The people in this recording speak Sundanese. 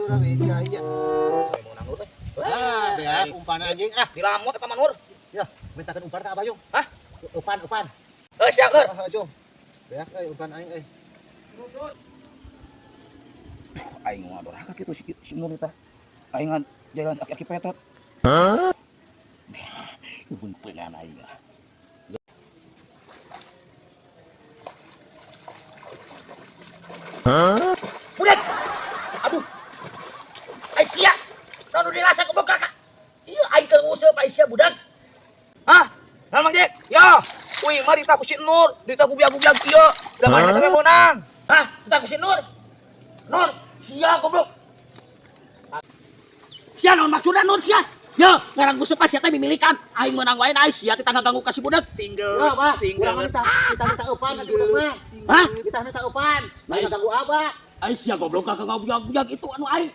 Iya. Menang Nur teh. Ah, beak umpan anjing ah. Dilamot eta mah, Nur. Ya, mintakeun umpan ka Abah, Jung. Hah? Umpan, umpan. Eh, siap, Nur. Ah, Jung. Beak euy umpan aing euy. Aing mah doraka kitu si Nur teh. Aing ngan jalan aki-aki petot. Hah? Beunteungan aing ah. Budak. Aduh. Ai sia. Naon nu dirasa goblok kakak? Ieu aing keur nguseup ai sia, budak. Hah? Nah, Mang Jek? Ya. Wih, mari kita ku si Nur, dita ku biag-biag ieu. Udah main sampai menang. Hah? Kita ku si Nur. Nur, sia goblok. Sia naon maksudna, Nur, sia? Yo, ngarang nguseup sia teh mimilikan. Aing menang wae aing sia teh ganggu ka si budak. Single. Ya, Bah. Urang mah minta umpan ka si budak mah. Hah? Kita minta umpan. Nice. Ganggu Abah. Aing sia goblok kakak biag-biag itu anu aing.